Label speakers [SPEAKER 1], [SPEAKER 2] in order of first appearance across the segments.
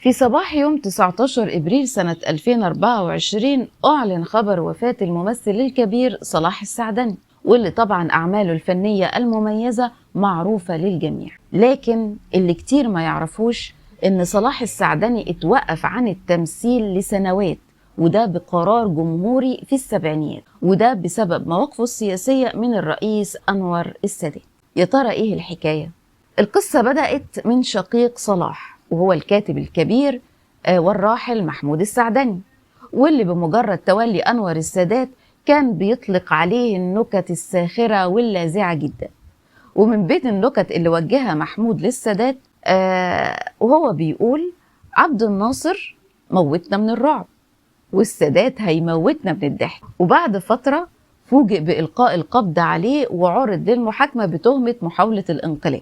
[SPEAKER 1] في صباح يوم 19 إبريل سنة 2024 أعلن خبر وفاة الممثل الكبير صلاح السعدني، واللي طبعا أعماله الفنية المميزة معروفة للجميع. لكن اللي كتير ما يعرفوش إن صلاح السعدني اتوقف عن التمثيل لسنوات، وده بقرار جمهوري في السبعينيات، وده بسبب مواقفه السياسية من الرئيس أنور السادات. يا ترى إيه الحكاية؟ القصة بدأت من شقيق صلاح، وهو الكاتب الكبير والراحل محمود السعدني، واللي بمجرد تولي أنور السادات كان بيطلق عليه النكت الساخرة واللاذعة جدا. ومن بين النكت اللي وجهها محمود للسادات وهو بيقول: عبد الناصر موتنا من الرعب، والسادات هيموتنا من الضحك. وبعد فترة فوجئ بإلقاء القبض عليه وعرض للمحاكمة بتهمة محاولة الانقلاب،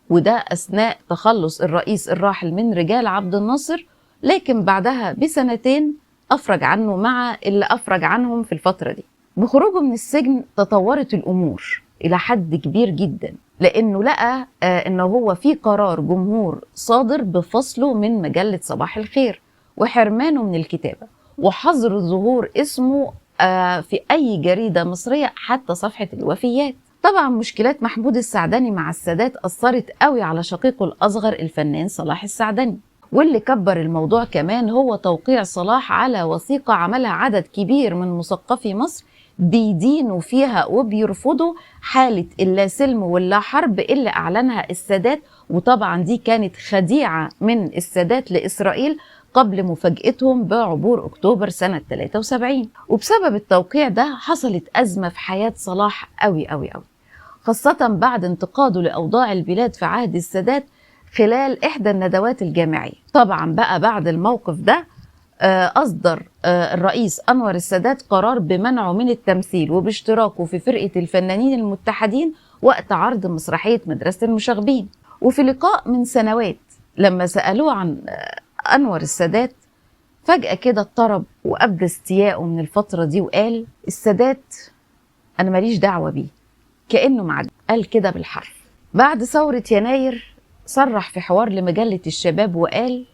[SPEAKER 1] وده أثناء تخلص الرئيس الراحل من رجال عبد الناصر. لكن بعدها بسنتين أفرج عنه مع اللي أفرج عنهم في الفترة دي. بخروجه من السجن تطورت الأمور إلى حد كبير جدا، لأنه لقى إنه هو في قرار جمهور صادر بفصله من مجلة صباح الخير وحرمانه من الكتابة وحظر ظهور اسمه في أي جريدة مصرية حتى صفحة الوفيات. طبعا مشكلات محمود السعدني مع السادات أثرت قوي على شقيقه الأصغر الفنان صلاح السعدني، واللي كبر الموضوع كمان هو توقيع صلاح على وثيقة عملها عدد كبير من مثقفي مصر بيدينوا فيها وبيرفضوا حالة اللا سلم واللا حرب اللي أعلنها السادات. وطبعا دي كانت خديعة من السادات لإسرائيل قبل مفاجأتهم بعبور أكتوبر سنة 73. وبسبب التوقيع ده حصلت أزمة في حياة صلاح قوي قوي قوي، خاصة بعد انتقاده لأوضاع البلاد في عهد السادات خلال إحدى الندوات الجامعية. طبعا بقى بعد الموقف ده أصدر الرئيس أنور السادات قرار بمنعه من التمثيل وباشتراكه في فرقة الفنانين المتحدين وقت عرض مسرحية مدرسة المشاغبين. وفي لقاء من سنوات لما سألوه عن أنور السادات، فجأة كده اضطرب وأبدى استيائه من الفترة دي وقال: السادات أنا ماليش دعوة بيه، كأنه معدي. قال كده بالحرف. بعد ثورة يناير صرح في حوار لمجلة الشباب وقال: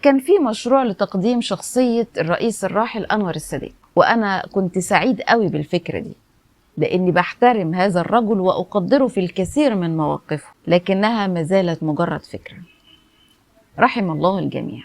[SPEAKER 1] كان في مشروع لتقديم شخصية الرئيس الراحل أنور السادات، وأنا كنت سعيد قوي بالفكرة دي لأني بحترم هذا الرجل وأقدره في الكثير من مواقفه، لكنها ما زالت مجرد فكرة. رحم الله الجميع.